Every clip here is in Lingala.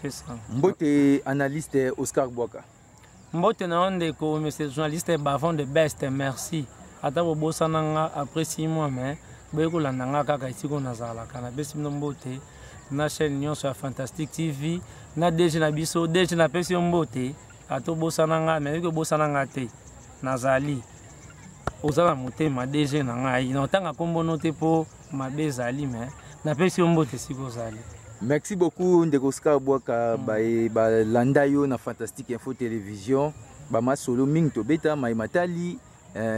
kopesa. Mbote analyste Oscar Bwaka. Mbote na yo ndeko monsieur journaliste Bavon de best, merci. Ata bobosana nga après 6 mois mais boye kolanda nga kaka esika oyo nazalaka. Napesi bino mbote na chaîne nyonso ya Fantastic TV na DG na biso. DG napesi yo mbote, ata obosana nga mais oyoki obosana nga te. Nazali oza na motema DG na ngai. Na otanga kombo no te po mabe ezali mais napesi yo mbote esika ozali. Merci beaucoup ndeko Oscar Bwaka. Baye balanda yo na Fantastique Info Télévision, ba masolo mingi tobeta mai matali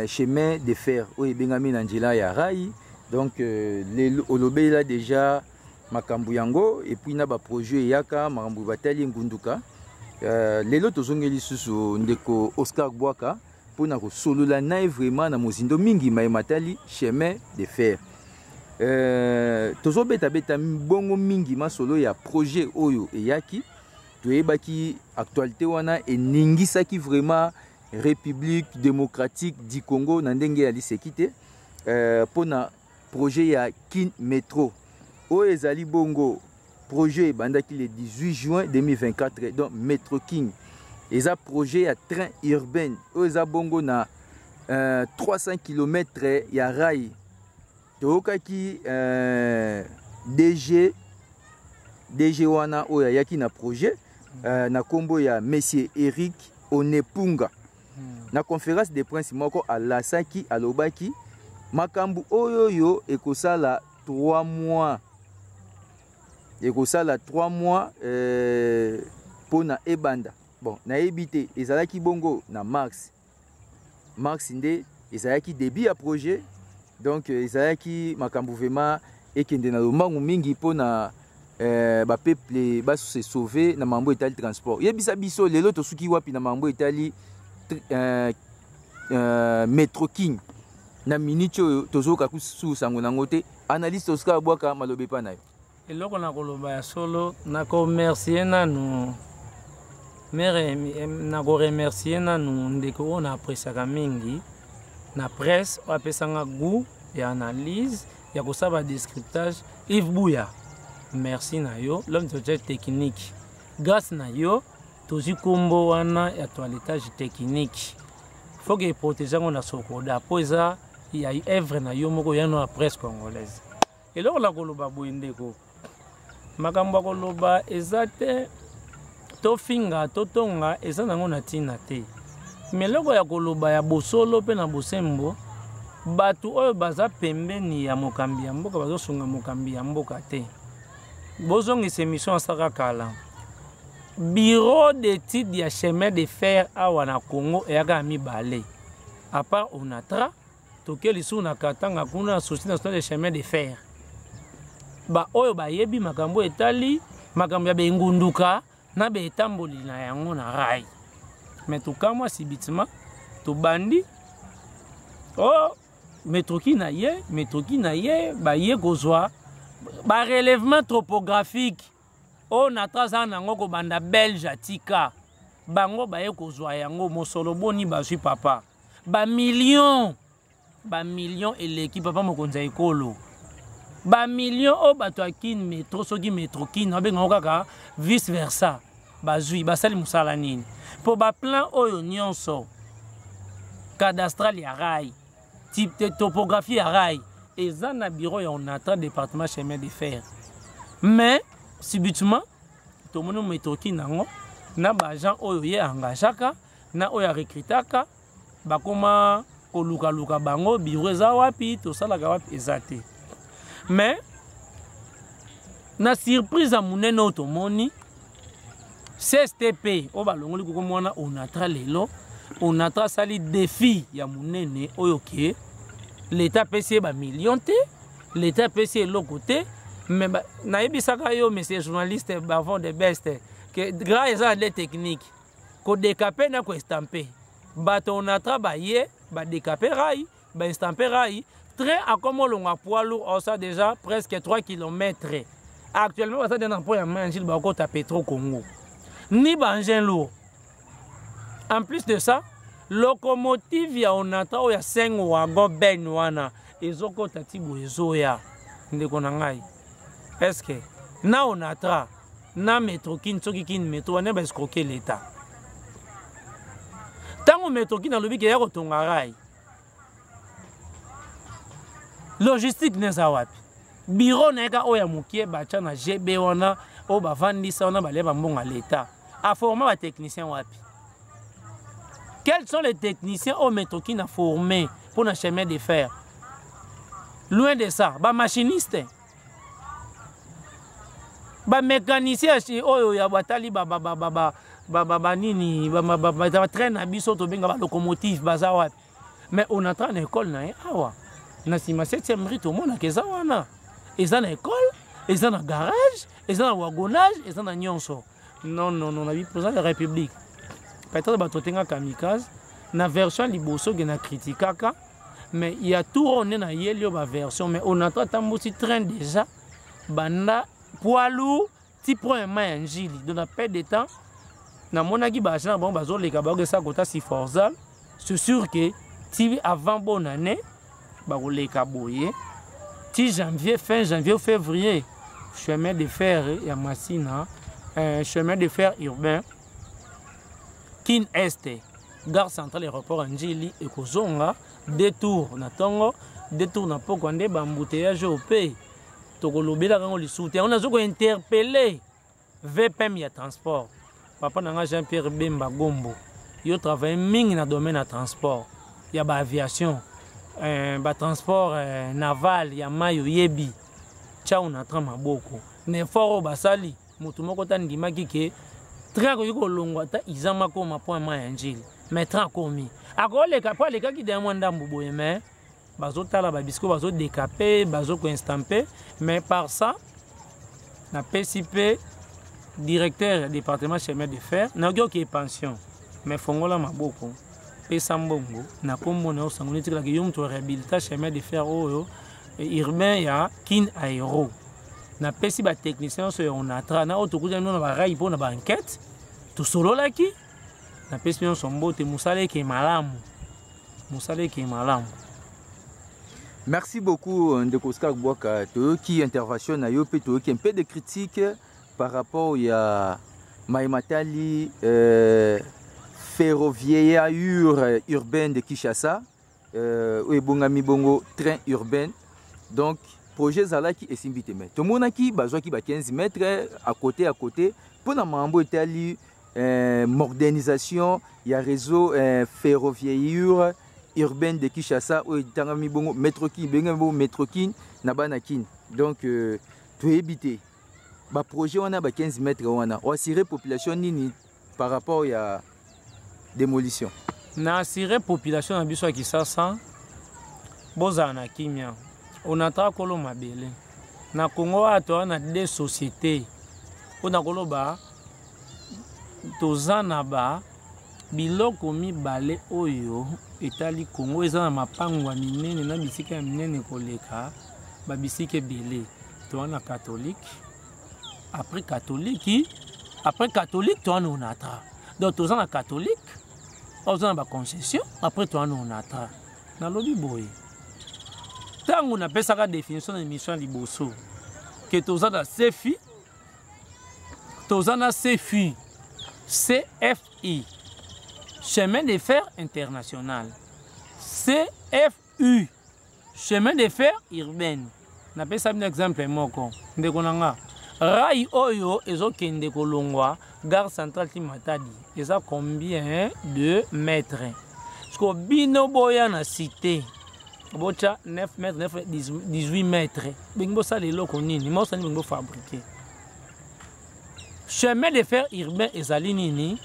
chemin de fer oyo ebengami na nzela ya rail. Donc lelo olobela déjà makambo yango et puis na ba projet eyaka makambo batali ngunduka. Lelo tozongeli lisusu ndeko Oscar Bwaka mpona kosolola na ye vraiment na mozindo mingi mai matali chemin de fer. Tozobeta-beta bongo mingi masolo ya projet oyo eyaki, toyebaki actualité wana eningisaki vraiment République démocratique du Congo na ndenge ya liseki te, mpona projet ya Kin Metro oyo ezali bongo projet ebandaki le 18 juin 2024. Donc Metro King eza projet ya train urbain oyo eza bongo na 300 km ya rail. Toyokaki DG wana oyo ayaki na projet na kombo ya monsieur Eric Onepunga. Na conférence de presse moko alasaki, alobaki makambo oyo oyo ekosala 3 mois, ekosala 3 mois mpona ebanda. Bon, nayebi te, ezalaki bongo na mars. Mars nde ezalaki début ya projet. Donc ezalaki makambo vraiment ekende na lombangu mingi mpona bapeuple basose sauver na mambo etali transport. Yebisa biso lelo tosuki wapi na mambo etali Metro King na minute oyo tozoyoka kusu sango nango te. Analyste Oscar Bwaka, maloba epa na yo. Eloko na koloba ya solo, nakoremercie nanu mere, nakoremercie nanu ndeko oyo na appréciaka mingi na presse oyo apesanga goût ya analyse ya kosala ba décryptage, Yves Bouya. Merci na yo, l'homme de technique. Grâce na yo tozwi kombo wana ya toilettage technique. Faut que protéger yango na Sokoda po eza ya œuvre na yo moko yano ya presse congolaise. Eloko na koloba boye ndeko, makambo ya koloba eza te, tofinga totonga eza nango na ntina te. Me eloko ya koloba ya bosolo mpe na bosembo, bato oyo baza pembeni ya mokambi ya mboka bazosunga mokambi ya mboka te. Bozongisa émission asaka kala. Bureau d'étude ya chemin de fer awa na Congo eyaka ya mibale, à part Onatra, toke lisusu na Katanga kuna Société nationale de chemin de fer. Ba oyo bayebi makambo etali makambo ya bengunduka na betamboli na yango na rail. Mais tokamwa subitement tobandi oh metroki na ye, metroki na ye baye kozwa ba relèvement topographique oyo natra aza nango kobanda Belge atika bango baye kozwa yango mosolo boni bazwi papa ba million, ba million eleki papa mokonzi ya ekolo, ba million oyo bato ya Kin Metro soki Metro Kin babengango kaka vice versa bazwi basali mosala nini mpo ba plan oyo nyonso cadastral ya rail, type topographie ya rail eza na bureau ya Onatra département chemin de fer. Mais subitement tomoni Metro Kin yango na ba agent oyo ye engageaka na oyo arecrutaka bakoma kolukaluka bango bureau eza wapi, tosalaka wapi, eza te. Mais na surprise ya monene oyo tomoni CSTP oyo balongoli koko mwana Onatra lelo, Onatra asali défi ya monene oyo ke l'État apesi ye ba million te, l'État apesi ye eloko te. Mais nayebisaka yo monsieur journaliste Bavon de best ke gra eza na de technique kodekape na koestampe. Bato Onatra baye badekape rai, baestampe rai, train akoma olongwa poids lourd osa déjà presque 3 km. Actuellement baza na pont ya Mangile bakota Petro Congo ni ba engin lourd. En plus de ça, locomotive ya Onatra oyo ya 5 wagon ben wana ezokota ti boye ezoya. Ndeko na ngai, est-ce que na Onatra Na Metrokin, soki Kin Metro wana baescroke l'État. Ntango Metrokin alobi ke ya kotonga rail, logistique na eza wapi? Biro na ye ka oyo ya mokie batya na GB wana, oyo bavandisa wana, balia bambongo ya l'État. Aforma batechnicien wapi? Quels sont les techniciens oyo Metrokin a formé mpo na chemin de fer? Loin de ça, bamachiniste, bamécanicien oyo ya batali banini, batrain na biso tobenga balocomotive, baza wapi? Mais Onatra na école na ye awa na nsima 7e rue, tomonaka eza wana, eza na école, eza na garage, eza na wagonnage, eza na nyonso. Non, non, non, nabi président de la République, peut-être bato otenga kamikaze na version ya liboso ke na kritikaka, mais ya tour oyo nde nayeli yo baversion. Mais Onatra atambusi train déjà banda poilu ti premièrement ya Njili. Donc na peu de temps namonaki baagent na bango bazoleka, baokesa kota si forzal. C'est sûr que ti avant bonne année bakoleka boye, ti janvier, fin janvier ou février, chemin de fer ya Masina, chemin de fer urbain Kin Est, gare centrale, aéroport ya Njili ekozonga deux tours na ntongo, deux tours na pokwa. Nde baembouteillage oyo mpe tokolobelaka yango lisusu te. Yango nazo kointerpeller VPM ya transport, papa na nga Jean Pierre Bemba Gombo. Yo travaille mingi na domaine ya transport ya baaviation, batransport naval ya mai, oyebi tia Onatra maboko na effort oyo basali. Motu moko ta ndimaki ke train akoki kolongwa ata izama koma point mai ya Njili, mais train akomi, akoleka mpo alekaki deya mwa ndambu boye. Mais bazotala babisiko, bazodécaper, bazokoestomper. Mais par ça napesi mpe directeur ya département chemin de fer, nayoki okeye pension, mais fongola maboko, pesa mbongo na nkombo na yo, sango netikalaki yo moto réhabilita chemin de fer oyo urbain ya Kin Aéro. Napesi batechnicien nyonso ya Onatra na oyo tokutani bino na barail mpo na baenquête tosololaki, napesi nyonso mbote. Mosala eke malamu, mosala eke malamu. Merci beaucoup, ndeko Oscar Bwaka. Toyoki intervention na yo mpe toyoki un peu de critique par rapport ya mayematali ferroviaire urbaine de Kinshasa, oyo ebongami bongo train urbain. Donc projet ezalaki esimbi te, mais tomonaki bazwaki ba 15 mètres à côté à côté mpo na makambo etali modernisation ya réseau ferroviaire urbaine de Kinshasa oyo etangami bongo Metrokin, ebengami bongo Metrokin na bana Kin. Donc toyebi te baprojet wana ba 15 mètres wana oassurer population nini par rapport ya démolition? Na assurer population na biso ya Kisasa, bozala na kimia. Onatra kolo mabele na Congo awa, toza na deux société oyo nakoloba toza na ba biloko mibale oyo etali Congo, eza na mapango ya minene na bisika ya minene koleka babisika ebele. Toza na catholique, après catholique, après catholique toza na Onatra. Donc toza na catholique oyo toza na baconcession, après toza na Onatra. Nalobi boye, ntango napesaka définition na émission ya liboso ke toza na CFI, toza na CFI, CFI, chemin de fer international, CFU, chemin de fer urbaine. Napesa bino exemple moko, ndeko na nga: rail oyo ezokende kolongwa gare centrale ti Matadi eza combien de mètres? Parce bino boya na cité, botya 9 mètres, 9, 18 mètres, bengi bosala eloko nini? Mosani bengi bofabriquer chemin de fer urbain ezali nini?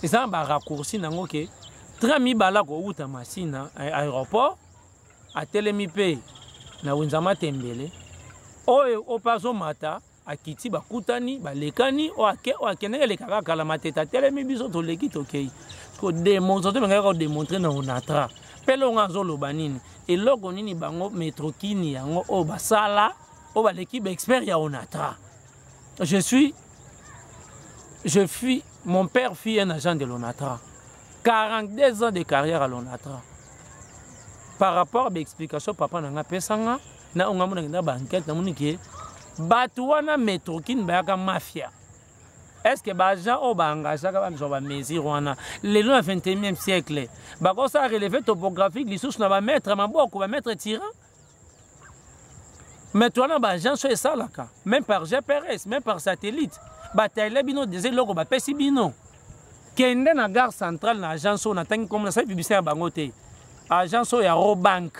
Eza na baraccourci nango ke train mibale akowuta Masina aéroport, atelemi mpe na wenza Matembele, oyo oyo mpe azomata, akiti, bakutani, balekani, oyo ake, oyo akendeki, elekaka kala Matete, atelemi, biso toleki, tokei. Kodémontrer, tobengaka kodémontrer na Onatra mpe elongo azoloba nini, eloko nini bango Metrokini yango oyo basala, oyo baleki baexpert ya Onatra. Je suis je fus mon père fut un agent de l'Onatra, 42 ans de carrière à l'Onatra. Par rapport à baexplication papa na nga apesanga na onga, monaki na baenquête, namoni ke bato wana Metrokine bayaka mafia. Est ce que baagent oyo baengageaka bamizwa bamesure wana lelo na 21e siècle bakosala relevé topographique lisusu na bamaître maboko, bamaître tyran? Mais towana baagence oyo esalaka même par GPS, même par satellite, bataille bino déjà eloko bapesi bino. Kende na gare centrale, na agence oyo natangi kombo, nasali publicité ya bango te, agence oyo ya Rawbank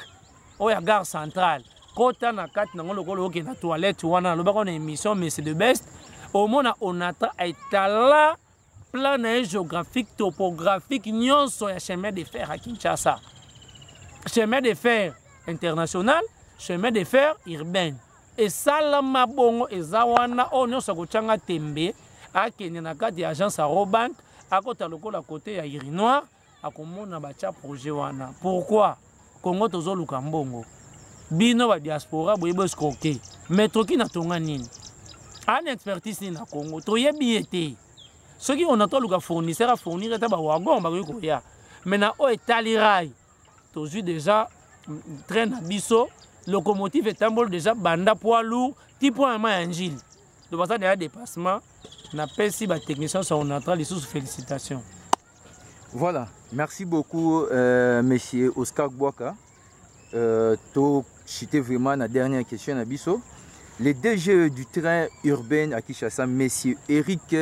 oyo ya gare centrale. Kota na kati nango lokola okende na toilette wana. Nalobaka na émission, mais c'est de best. Omona Onatra etala plan na ye géographique, topographique nyonso ya chemin de fer ya Kinshasa, chemin de fer international, chemin de fer urbain. Esalama bongo, eza wana. Oyo nyonso akotyanga tembe, akende na kati ya agence ya Rawbank, akota lokola kote ya urinoir, akomona batya projet wana. Pourquoi Congo tozoluka mbongo? Bino badiaspora boyebi escroquer. Metrokin atonga nini? Ana expertise nini na Congo? Toyebi ye te. Soki ona toluka fournisseur afournir ata bawagon, bakoki koya. Mais na oyo etali rail, tozwi déjà train na biso, locomotive etamboli déjà banda poids lourd ti point ya mai ya Njili. Donc baza déjà dépassement. Napesi batechnicien ya Onatra lisusu félicitation. Voilà, merci beaucoup, monsieur Oscar Gbwaka. To chuter vraiment la dernière question na biso. Le DG du train urbain à Kinshasa, monsieur Eric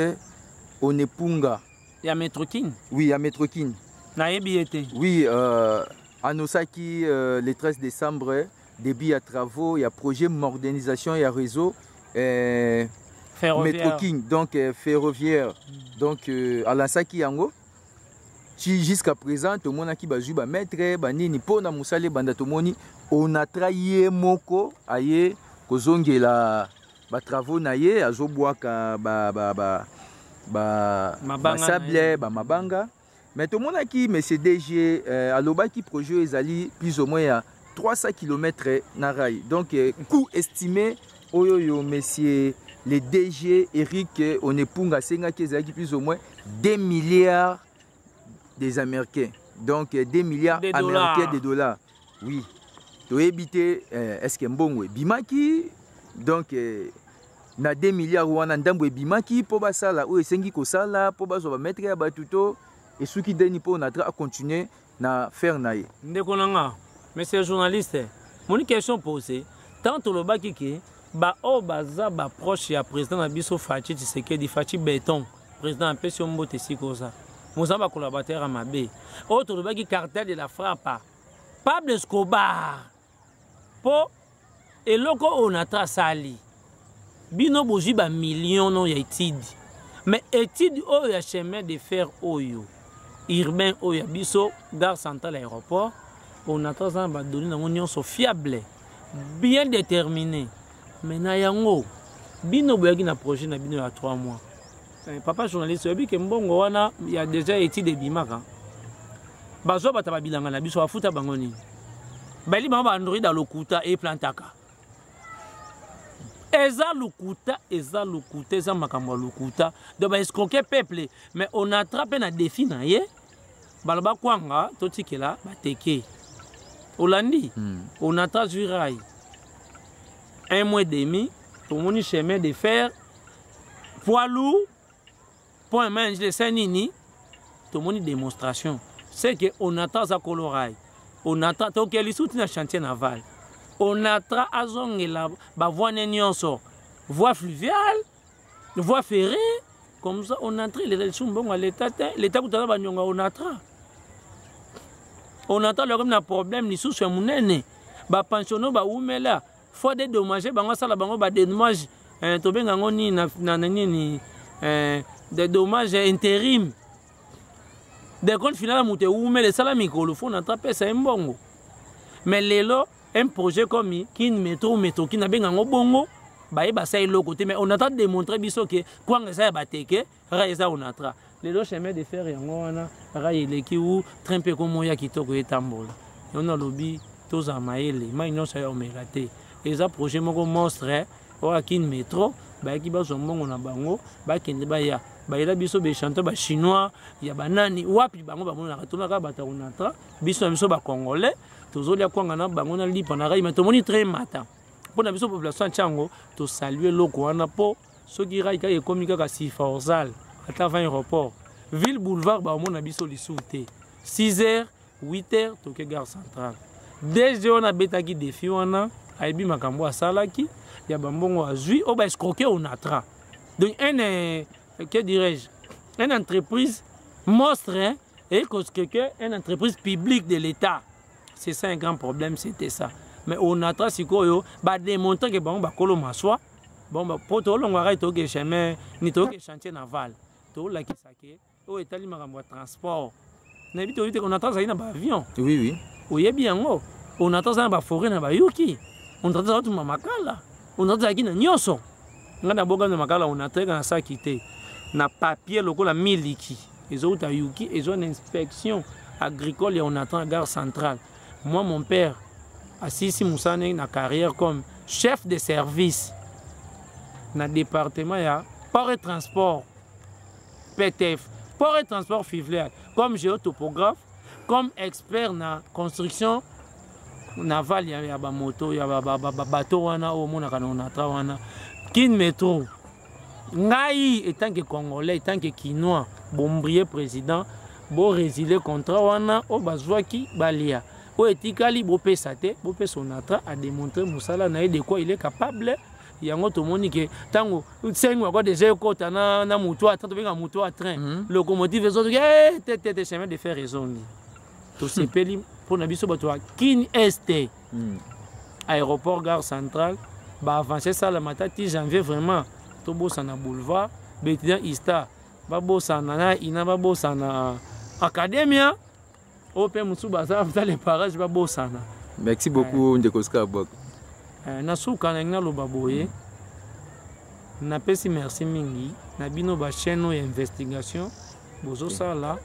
Onepunga. Ya Metrokin? Oui, ya Metrokin. Nayebi ye te. Oui, annoncaki le 13 décembre début ya travaux ya projet modernisation ya réseau ferroviaire. Metrokin, donc ferroviaire. Donc alansaki yango ti jusqu'à présent tomonaki bazwi bamaître banini mpo na mosala ebanda. Tomoni Onatra ye moko aye kozongela batravaux na ye, azobwaka ba mabanga na basable ye. Bamabanga. Mais tomonaki monsieur DG alobaki projet oyo ezali plus ou moins ya 300 km na rail. Donc coût estimé oyo oyo monsieur le DG Eric Onepunga asengaki ezalaki plus ou moins 2 milliards des Américains, donc 2 milliards des américains dollars. De dollars, oui. Toyebi te est ce que mbongo ebimaki. Donc na 2 milliards wana, ndambo ebimaki mpo basala oyo esengi kosala mpo bazwa bamaître ya bato to esuki deni mpo Onatra acontinue na faire na ye? Ndeko na nga, monsieur journaliste, moni question posée. Tant tolobaki ke baoyo baza baproche ya président na biso Fatshi Tshisekedi, Fatshi Béton, président apesi yo mbote esika oza, moza bacollaborateur ya mabe oyo tolobaki, cartel de la frappe, Pablo Escobar, mpo eloko oyo Natra asali, bino bozwi bamillion no ya étude. Mais étude oyo ya chemin de fer oyo urbain oyo ya biso gare centrale, aéroport, Onatra aza na badonnées nango nyonso fiable, bien déterminé. Mais na yango bino boyaki na projet na bino ya 3 mois. Papa journaliste, oyebi ke mbongo wana ya déjà étude ebimaka, bazwa bato babilanga na biso, bafuta bango nini? Bali bango baandroid ya lokuta, eplantaka. Eza lokuta, eza lokuta, eza makambo ya lokuta. Donc baescroquer peuple. Mais Onatra mpe na défi na ye, baloba kwanga totikela bateke. Olandi? Onatra zwi rail, un mois et demi tomoni chemin de fer poids lourd, point mange esa nini, tomoni démonstration. C'est que Onatra aza kolo rail. Onatra tokeli lisusu na chantier naval. Onatra azongela bavoie ne nyonso, voie fluviale, voie ferrée. Comme ça Onatra elela lisusu mbongo ya leta te. Leta kuta aza baniongo ya Onatra. Onatra lokomi na problème lisusu ya monene. Bapensionnaire bawumela, faut dédommager bango, asala bango badédommage, tobenga yango nini na nini, dédommage intérim, décompte final ya moto ewumela, esala mikolo, faut Onatra apesa ye mbongo. Mais lelo un projet comme Kin Metro, Metrokin abenga yango bongo, bayeba asa eloko te. Mais Onatra démontre biso ke kwanga eza ya bateke, rail eza Onatra. Lelo chemin de fer yango wana, rail eleki wu, train mpe ekomoya kitoko etambola. Yango nalobi tozala mayele, mai nyonso ya omela te. Eza projet moko monstre oyo Akin Metro. Bayaki bazwa mbongo na bango, bakende, baya bayela biso bechanteur bachinois ya banani wapi. Bango bamonaka tomonaka bato ya Onatra. Biso na biso bacongolais tozolia kwanga na bango na lipa na rail. Mais tomoni train mata mpo na biso population ya Ntiango, tosalue eloko wana mpo Soki rail kaka ekomi kaka siforzal ata avant aéroport ville boulevard baomona biso lisusu te. 6 heures, 8 heures toke gare centrale. DG wana abetaki défi wana, ayebi makambo asalaki ya bambongo azwi oyo baescroke Onatra. Donc un que dirais-je, une entreprise monstre, hein, et que une entreprise publique de l'État. C'est ça un grand problème, c'était ça. Mais Onatra sikoyo badémontre ke bango bakolo maswa. Bon, po tolongwaka toke chemin ni toke chantier naval, tolakisa ke oyo etali makambo ya transport. Nayebi toyebi te, Onatra azali na baavion. Oui. Oyebi yango, Onatra aza na baforêt na bayuki, Onatra aza tuma makala, Onatra azalaki na nyonso. Ngai naboka na makala Onatra eka nasaki te na papier lokola miliki ezouta yuki, ezwa na inspection agricole ya Onatra na gare centrale. Moi, mon père asilisi mosala ndenge na carrière comme chef de service na département ya port et transport, PTF, port et transport fluvial, comme géotopographe, comme expert na construction navale ya bamoto ya babateau wana oyo omonaka na Onatra wana, Kin Metro. Ngai etant que Congolais, etant que Kinois, bombrie président borésile contrat wana oyo bazwaki balia, oyo etikali bopesa te, bopesa Onatra adémontre mosala na ye, de quoi il est capable. Yango tomoni ke ntango sengo yango déjà ekɔta na moto ya train, tobenga moto ya train, locomotive ezotoki te te te, chemin de fer ezongi. Tosepeli mpona biso bato ya Kin Est. Aéroport, gare centrale, baavance esalama ata ti janvier. Vraiment tobosana boulevard, baétudiant ISTA babosana na ina, babosana academia oyo mpe mosusu baza le parage, babosana. Merci beaucoup, ndeko Oscar Bok. Na suka nalingi naloba boye: napesi merci mingi na bino bachaîne oyo ya investigation bozosala.